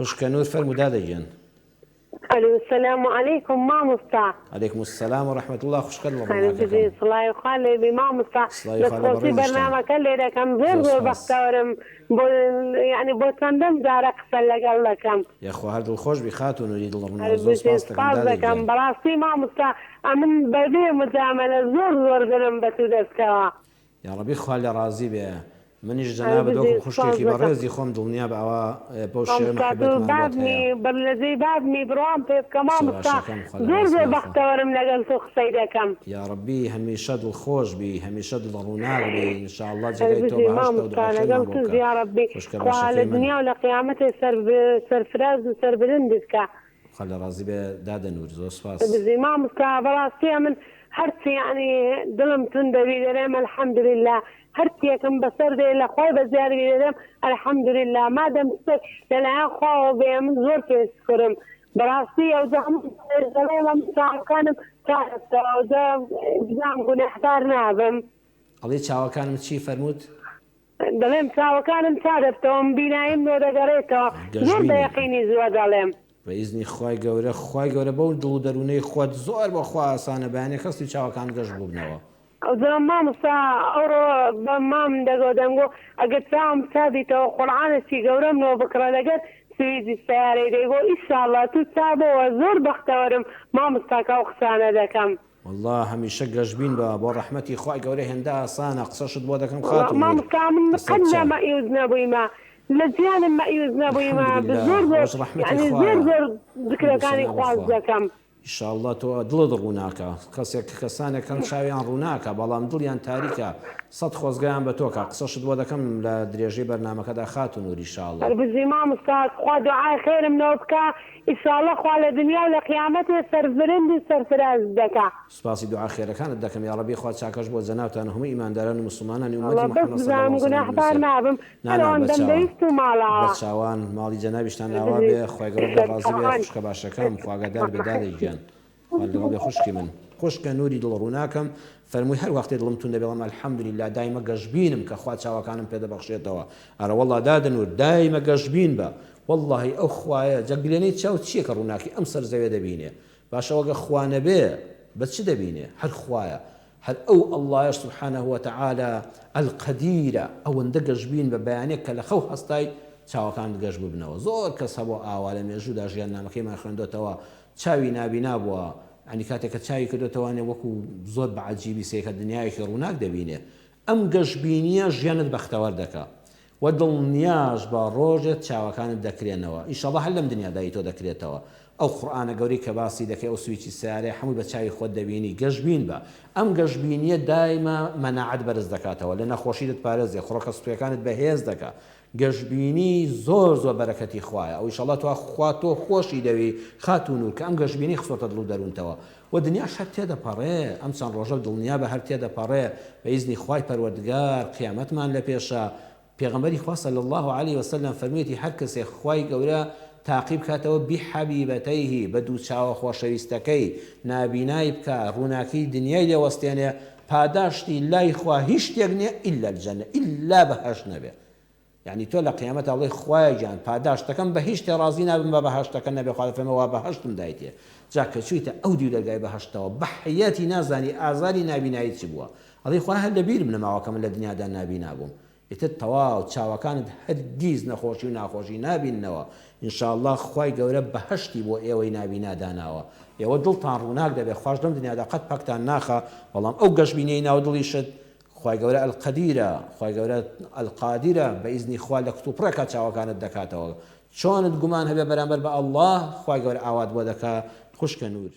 خوشکە نور فەرموو دادە گیان. الو السلام علیکم مامۆستا. علیکم السلام و رحمة اللە خوشکە دڵ هەر بژی ڕووناکەکەم. سڵاوی خوا لێ بی مامۆستا سڵاوی خوا لە دەستخۆشی بەڕێزیشتان. بەرنامەکە لێ دەکەم زۆر زۆر زۆر سوپاس. بەختەوەرم بۆ یانی بۆ چەندەم جارە قسە لەگەڵ دەکەم. یاخوا هەر دڵخۆش بی خاتوو نوری دڵ هەر ڕووناک زۆر بژی سوپاست دەکەم سوپاس دادە دەکەم گیان. بەڕاستی مامۆستا ئەمن بەبێ مجامەلە زۆر زۆر دلم بەتو دەستکەوە. یاڕەبی خوا لێ ڕازی بێ منیش هەر جەنابت بژی وەکو سوپاس خوشکێکی دەکەم. بەڕێزی خۆم دڵنیابە ئەوا بەو شێوەیە مامۆستا تۆ مەحەبەتمان بۆت بابمی هەیە. بڕ لە جێی بابمی بڕوام پێ بکە کچە مامۆستا باشەکەم خوا لێ زۆر ڕازی زۆر بێ یاخوا. بەختەوەرم لەگەل تۆ قسەی دەکەم. یاڕەبی هەمیشە دڵخۆش بی هەمیشە دڵ ڕووناک بی ان شاء اللە هەر جێگای تۆ بژی بەهەشتە و مامۆستا دوعای لەگەڵ خێرمان بۆ توش بکە یاڕەبی خوشکە خوا لە باشەکەی من. دنیا و لە قیامەتێ سەر سەرفراز و سەربلندت کا. خوا لێ ڕازی بێ دادە نور زۆر سوپاس. بژی مامۆستا بەڕاستی ئەمن هەرچی یەعنی دڵم توند دەبی دەرێم الحمدللە هەرچیەکم بەسەر دێ لە خوای بەزیاد بی دەرێم الحمدللە مادەم شتێک لەلایەن خواوە بێ ئەمن زۆر پێ شکرم بەڕاستی ئەوجا من دەڵێم ئەمن چاوەکانم چارەتەوە ئەوجا بزانم گوناحبار نابم. ئەڵێی چاوەکانم چی فەرمووت؟ دەڵێم چاوەکانم چا دەبتەوە بیناییم لۆ دەگەڕێتەوە زۆر بە گەشبینی. یەقینی زووە دەڵێم. بە ئیزنی خوای گەورە خوای گەورە بەو دڵ و دەروونەی خۆت زۆر بۆ خوا ئاسانە بەیانێک هەستی چاوەکانت گەش بووبنەوە. ئەوجا مامۆستا ئەوڕۆ بە مامم دەگۆ دەمگۆ ئەگەر چاوم چا بیتەوە قوڕعانەکی گەورەم لۆ بکڕە لەگەر سویجی سەیارەی دەیگۆ ئیشاڵا تو چا بۆوە زۆر بەختەوەرم مامۆستا کە ئەو قسانە دەکەم. وەڵا هەمیشە گەشبین بە بۆ ڕەحمەتی خوای گەورە هێندە ئاسانە قسەشت بۆ دەکەم وەڵا خاتوو نور مامۆستا من لەسەر قەت لە چاو. مەئیوس نەبوویمە لە ژیانم مەئیوس نەبوویمە الحمدللە زۆر زۆر ئەوەش ڕەحمەتی یانی زۆر خوایە زۆر حەمد و زکرەکانی سەنا بۆ خواش خوا. دەکەم. ئیشاڵڵا تۆ دڵت ڕووناکە کەسێک کەسانێک هەن چاویان ڕووناکە بەڵام دڵیان تاریکە سەت خۆزگەیان بە تۆ کا قسەشت بۆ دەکەم لە درێژەی بەرنامەکەدا خاتوو نور ئیشاڵڵا. هەر بژی مامۆستا خوا دوعای خێرم لۆ بکا ئیشاڵڵە خوا لە دنیا و لە قیامەتێ سەربلند و سەرفرازت دەکا. سوپاسی دوعا خێرەکانت دەکەم یاڕەبی خوا چاکەش بۆ جەنابتان و هەموو ئیمانداران و موسڵمانانی وەڵا ئوممەتی بەس محمد صلی بزانم اللە وسلم گوناحبار بنوسێ نابم نا هەر نا ئەوەندەم بەچاوان دەویست و ماڵاوا. بەچاوان ماڵی جەنابیشتان هەر ئاوا بژی بێ خوای گەورە لێ ڕازی بێ سەرچاوان. خوشکە باشەکەم خوا ئاگادار بێ دادە گیان خوا لەگەڵ بێ خوشکی من. خوشکە نوری دڵ ڕووناکەم فەرمووی هەر وەختێ دڵم توند دەبێ دەڵێم الحمدللە دایمە گەشبینم کە خوا چاوەکانم پێ دەبەخشێتەوە ئەرەوەڵا دادە نور دایمە گەشبین بە وەڵڵاهی ئەو خوایە جا گلێنەی چاو چیە کە ڕووناکی ئەم سەر زەوێ دەبینێ باشە وەگە خوا نەبێ بە چ دەبینێ هەر خوایە هەر ئەو اللە یش سبحانە وتعالی القدیرە ئەوەندە گەشبین بە بەیانێک کە لە خەو هەستای چاوەکانت گەش ببنەوە زۆر کەس هەبووە ئاوا لە مێژوودا ژیاننامەکەیمان خوێندۆتەوە چاوی نابینا بووە یانی کاتێک کە چاوی کردۆتەوانێ وەکو زۆر بە عەجیبی سەیرکە دنیایەکی ڕووناک دەبینێ ئەم گەشبینیە ژیانت بەختەوەر دەکا وە دڵنیاش بە ڕۆژێک چاوەکانت دەکرێنەوە ئیشەڵا هەر لەم دنیادا ی تۆ دەکرێتەوە ئەو قورئانە گەورەی کە باسی دەکەی ئەو سویچی سەیارەیە حەمووی بە چاوی خۆت دەبینی گەشبین بە ئەم گەشبینیە دایمە مەناعەت بەرز دەکاتەوە لە نەخۆشی دەتپارێزێ خڕۆکە سپیەکانت بەهێز دەکا گەشبینی زۆر زۆر بەرەکەتی خوایە ئەو ئیشەڵا تۆ خوا تۆ خۆشی دەوێی خاتوو نور کە ئەم گەشبینی خستۆتە دڵ و دەرونتەوە وە دنیاش هەر تێدەپەڕێ ئەم چەند ڕۆژە دڵنیابە هەر تێدەپەڕێ بە ئیزنی خوای پەروەردگار قیامەتمان لە پێشە پێغەمبەری خوا صلی اللە علیە وسلم فەرموویەتی هەر کەسێک خوای گەورە تاقی بکاتەوە بحبیبتیه بە دوو چاوە خۆشەویستەکەی نابینای بکا ڕووناکی دنیای لێ وەستێنێ پاداشتی لای خوا هیچ شتێک نیە الا الجنە ئیلا بەهەشت نەبێ یەعنی تۆ لە قیامەتا بڵێی خوایە گیان پاداشتەکەم بە هیچ شتێ ڕازی نابم بە بەهەشتەکە نەبێ خوا دەفەرمێ وا بەهەشتم دایتێ جا کە چوویتە ئەو دیو دەرگای بەهەشتەوە بە حەیاتی نازانی ئازاری نابینایی چ بووە ئەڵێی خوایە هەر لە بیرم نەماوە کە من لە دنیادا نابینا بووم ئیتر تەواو چاوەکانت هەرگیز نەخۆشی و ناخۆشی نابیننەوە ان شاء اللە خوای گەورە بەهەشتی بۆ ئێوەی نابینا داناوە ئێوە دڵتان ڕووناک دەبێ خواش لەم دنیادا قەت پەکتان ناخا بەڵام ئەو گەشبینیەی ناو دڵیشت خوای گەورە القدیرە خوای گەورە القادرە بە ئیزنی خوا لە کتوپڕێکا چاوەکانت دەکاتەوە چۆنت گومان هەبێ بەرامبەر بە اللە خوای گەورە ئاوات بۆ دەکا خوشکە نور.